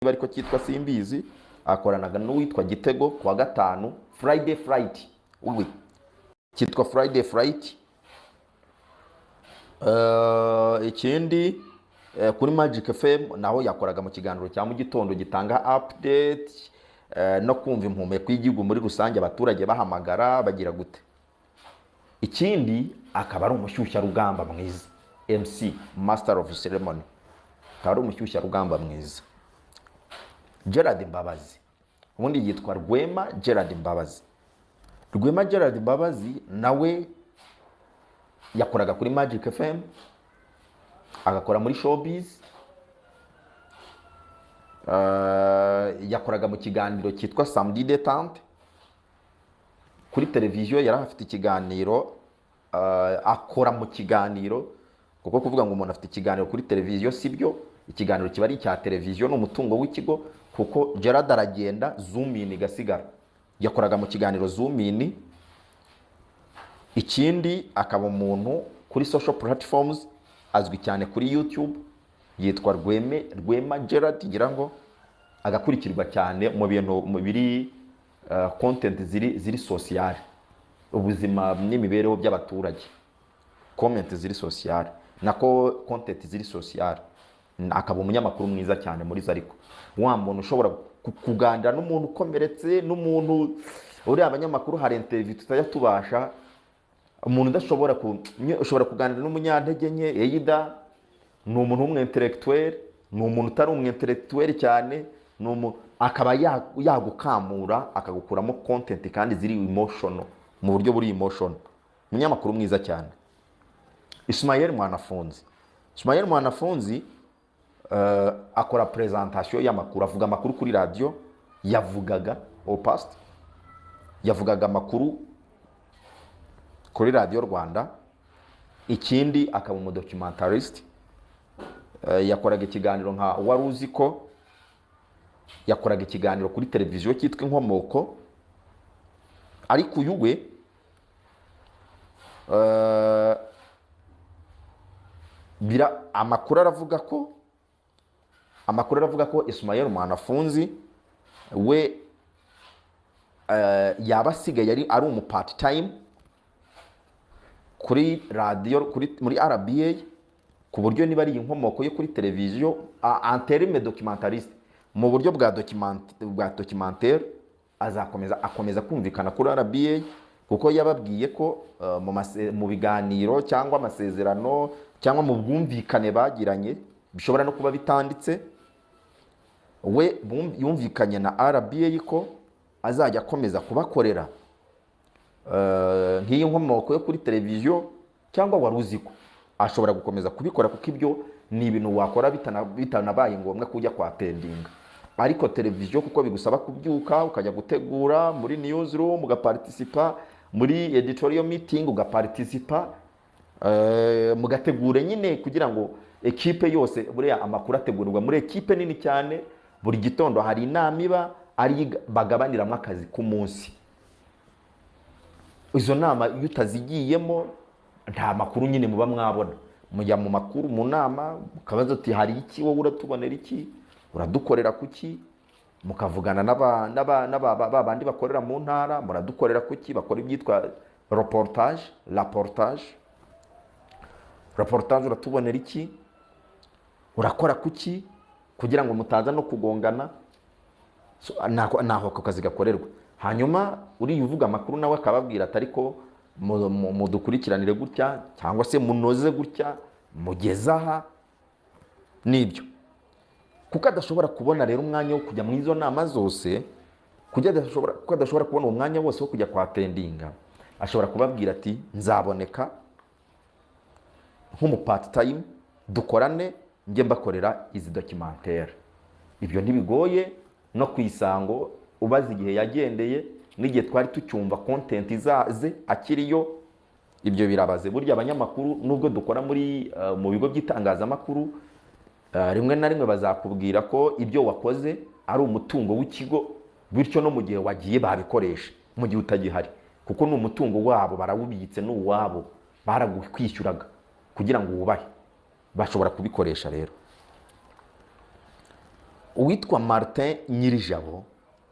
Ariko cyitwa Simbizi, akoranaga n'uwitwa Gitego ku wa gatanu, Friday Flight. Oui, cyitwa Friday Flight. Ikindi, kuri Magic FM naho yakoraga mu kiganiro cya mu gitondo gitanga update, no kumva impumeko y'igihugu muri rusange, abaturage bahamagara bagira gute. Ikindi, akaba ari umushyushyarugamba mwiza, MC, master of ceremony, akaba ari umushyushyarugamba mwiza. Gerard Mbabazi, ubundi yitwa Rwema Gerard Mbabazi. Rwema Gerard Mbabazi nawe yakoraga kuri Magic FM, agakora muri Showbiz. Yakoraga mu kiganiro cyitwa Samedi Détente kuri televiziyo. Yari afite ikiganiro, akora mu kiganiro, kuko kuvuga ngo umuntu afite ikiganiro kuri televiziyo si byo. Ikiganiro kiba ari icya televiziyo, ni umutungo w'ikigo, kuko Gerard aragenda, Zoom In igasigara. Yakoraga mu kiganiro Zoom In. Ikindi, akaba umuntu kuri social platforms azwi cyane kuri YouTube, yitwa Rwema Gerard, ngira ngo agakurikirwa cyane mu bintu mu biri content ziri social, ubuzima n'imibereho by'abaturage, comment ziri social, nako content ziri social. Akaba umunyamakuru mwiza cyane muri zo, ariko wa muntu ushobora kuganira n'umuntu ukomeretse, n'umuntu uriya. Abanyamakuru hari interview tutajya tubasha, umuntu udashobora ku ushobora kuganira n'umunyantege nke, either ni umuntu w'umwintellectuel, ni umuntu utari umwintellectuel cyane, ni umuntu akaba yagukamura akagukuramo content kandi ziri emotional, mu buryo buri emotional. Umunyamakuru mwiza cyane. Ismael Mwanafunzi. Ismael Mwanafunzi akora presentation y'amakuru, avuga amakuru kuri radiyo. Yavugaga au past, yavugaga amakuru kuri Radiyo Rwanda. Ikindi, akaba umudocumentarist. Yakoraga ikiganiro nka Wari Uzi Ko, yakoraga ikiganiro kuri televiziyo cyitwa Inkomoko. Ariko uyu we, amakuru aravuga ko Ismael Mwanafunzi we yaba asigaye ari umu part time kuri radiyo, muri RBA, ku buryo niba ari Inkomoko yo kuri televiziyo, en terme documentariste, mu buryo bwa documentaire, azakomeza akomeza kumvikana kuri RBA, kuko yababwiye ko mu biganiro cyangwa amasezerano cyangwa mu bwumvikane bagiranye, bishobora no kuba bitanditse, we yumvikanye na RBA ko azajya akomeza kubakorera nk'iyi Nkomoko yo kuri televiziyo cyangwa Wari Uzi Ko, ashobora gukomeza kubikora, kuko ibyo ni ibintu wakora bitanabaye ngombwa kujya kwa attendinga. Ariko televiziyo, kuko bigusaba kubyuka ukajya gutegura muri newsroom, ugaparticipa muri editorial meeting, ugaparticipa, mugategura nyine kugira ngo ekipe yose, buriya amakuru ategurwa muri ekipe nini cyane. Buri gitondo hari inama iba ari bagabaniramo akazi k'umunsi. Izo nama iyo utazigiyemo nta makuru nyine muba mwabona. Mujya mu makuru mu nama, mukabaza uti: "Hari iki? Wowe uratubonera iki? Uradukorera kuki?" Mukavugana ba bandi bakorera mu ntara: "Muradukorera kuki?" Bakora ibyitwa reportage, reportage, reportage. "Uratubonera iki? Urakora kuki?" Kugira ngo mutaza no kugongana. So, naho ako kazi gakorerwa. Hanyuma uriya uvuga amakuru nawe akababwira ati: "Ariko mudukurikiranire gutya, cyangwa se munoze gutya, mugeze aha." Nibyo, kuko adashobora kubona rero umwanya wo kujya mu izo nama zose, kuko adashobora kubona uwo mwanya wose wo kujya kwa attendinga, ashobora kubabwira ati: "Nzaboneka nk'umu part time, dukorane, njye mbakorera izi documentaire." Ibyo ntibigoye. No ku Isango, ubaza igihe yagendeye n'igihe twari tucyumva content ze akiriyo, ibyo birabaze. Burya abanyamakuru, nubwo dukora mu bigo by'itangazamakuru, rimwe na rimwe bazakubwira ko ibyo wakoze ari umutungo w'ikigo, bityo no mu gihe wagiye babikoresha, mu gihe utagihari, kuko ni umutungo wabo, barawubitse, ni uwabo, baragukwishyuraga kugira ngo wubahe, bashobora kubikoresha. Rero Uwitwa Martin Nyirijabo,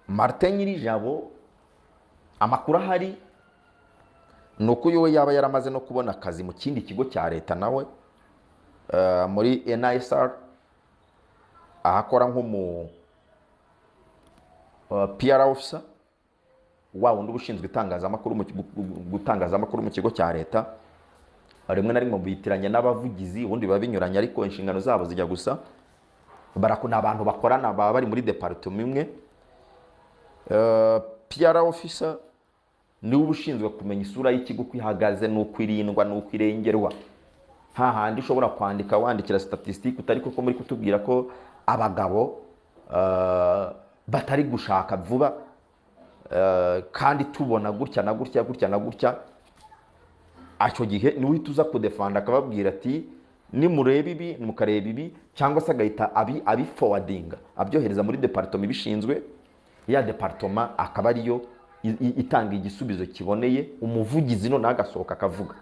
Martin Nyirijabo, amakuru ahari ni uko uyu we yaba yaramaze no kubona akazi mu kindi kigo cya leta nawe, muri NISR, aho akora nk'umu PR officer, wa wundi uba ushinzwe itangazamakuru mu gutangaza amakuru mu kigo cya leta. Rimwe na rimwe bitiranya n'abavugizi, ubundi biba binyuranye, ariko inshingano zabo zijya gusa. Ni abantu bakorana, baba bari muri département imwe. PR officer niwe uba ushinzwe kumenya isura y'ikigo uko ihagaze, n'uko irindwa, n'uko irengerwa. Hahandi ushobora kwandika, wandikira statistique, utari koko muri kutubwira ko abagabo batari gushaka vuba, kandi tubona gutya na gutya, gutya na gutya. Icyo gihe niwe uhita uza kudefanda, akababwira ati: "Nimureba ibi, mukareba ibi", cyangwa se agahita abiforwardinga, abyohereza muri département ibishinzwe. Ya département akaba ariyo itanga igisubizo kiboneye. Umuvugizi noneho agasohoka akavuga.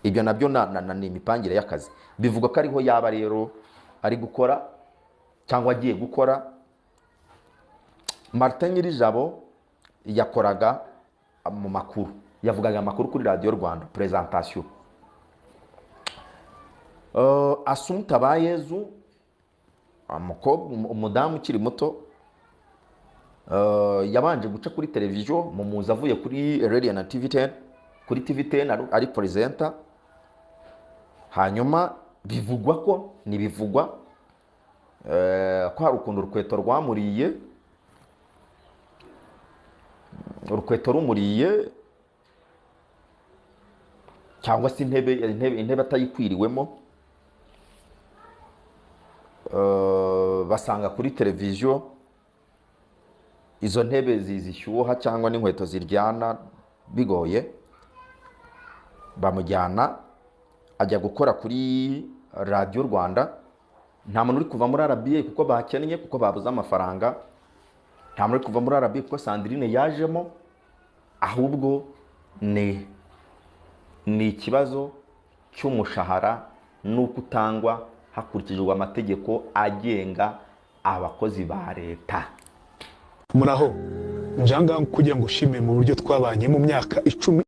Ibyo nabyo ni imipangire y'akazi. Bivugwa ko ariho yaba rero ari gukora cyangwa agiye gukora. Martin Nyirijabo yakoraga mu makuru, yavugaga amakuru kuri Radiyo Rwanda, présentation. Assumpta Bayezu, umukobwa, umudamu ukiri muto, yabanje guca kuri televiziyo mumuzi avuye kuri Radio na TV 10, kuri TV 10 ari presenter. Hanyuma bivugwa ko, ntibivugwa, ko hari ukuntu urukweto rwamuriye. Urukweto rumuriye cyangwa se intebe atayikwiriwemo, basanga kuri televiziyo izo ntebe zishyuha cyangwa n'inkweto ziryana bigoye. Bamujyana ajya gukora kuri Radiyo Rwanda. Nta muntu uri kuva muri RBA kuko bakennye, kuko babuze amafaranga. Nta muntu uri kuva muri RBA kuko Sandrine yajemo. Ahubwo ni ikibazo cy'umushahara n'uko utangwa hakurikijwe amategeko agenga abakozi ba leta. Muraho, njanga kugira ngo ushime mu buryo twabanye mu myaka 10.